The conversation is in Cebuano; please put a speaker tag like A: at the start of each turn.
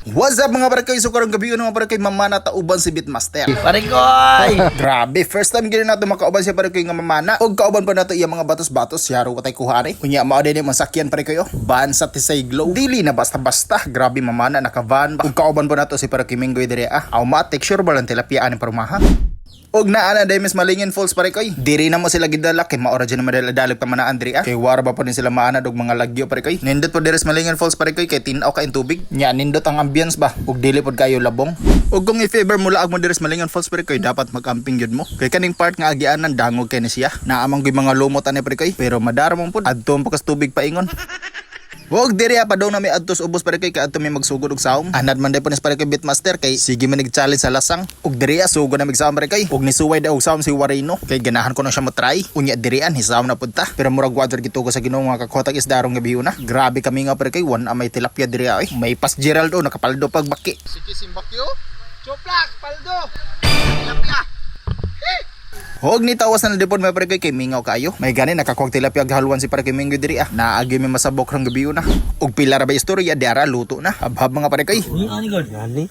A: What's up, mga barkay? So karong gabi mga barkay, mamana ta uban si Beatmaster.
B: Parikoy!
A: Grabe, first time gid nato makauban siya, pare, nga mamana. Og kauban pa nato iya mga batos-batos, yaro patay kuha ni. Unya mao din yung masakyan, pare kayo. Van sa Tisay Glow. Dili na basta-basta. Grabe, mamana naka van. Og kauban pa nato si pare Kiminggoy dire ah. Automatic sure ba lang tilapia ani parumaha. Og naa na dahil mas Malingin Falls, pare koy. Diri na mo sila gidala kay maora dyan naman dala pa man Andrea. Kay wara ba po din sila maanad og mga lagyo, pare koy. Nindot po diri sa Malingin Falls, pare koy, kay tin-aw ka tubig. Nya nindot ang ambience ba. Og dili pod kayo labong. Og kung if ever mula mo diri sa Malingin Falls, pare koy, dapat mag-camping gyud mo. Kay kaning part nga agianan, dangog kay ni siya. Naamang gyud mga lumot ani, pare koy. Pero madara mo pod adto pa kas tubig paingon. Wag diri pa daw na may adto sa ubos, pare kay kaadto may magsugod og sawm. Anad man day po ni pare kay Beatmaster kay sige man nag-challenge sa lasang. Ug diri sugod na mig sawm, pare kay. Ug nisuway daw og sawm si Warino kay ganahan ko na siya mo try. Unya dirian hisawm na pud ta. Pero murag water gitugo sa Ginoo mga kakotag isda arong gabi una. Grabe kami nga, pare kay, wan may tilapia diri ay. May pas Geraldo nakapaldo pag baki.
C: Sige, simbakyo. Chuplak, paldo. Tilapia.
A: Huwag ni tawas na dipod may pare kay mingaw kayo. May gani nakakuwag tilapia gahaluan si pare kay Minggo diri ah. Naagi may masabok rang gabi una. Ug pila ra ba istorya diara luto na. Habhab, mga pare kay.
B: Ani god? Ani?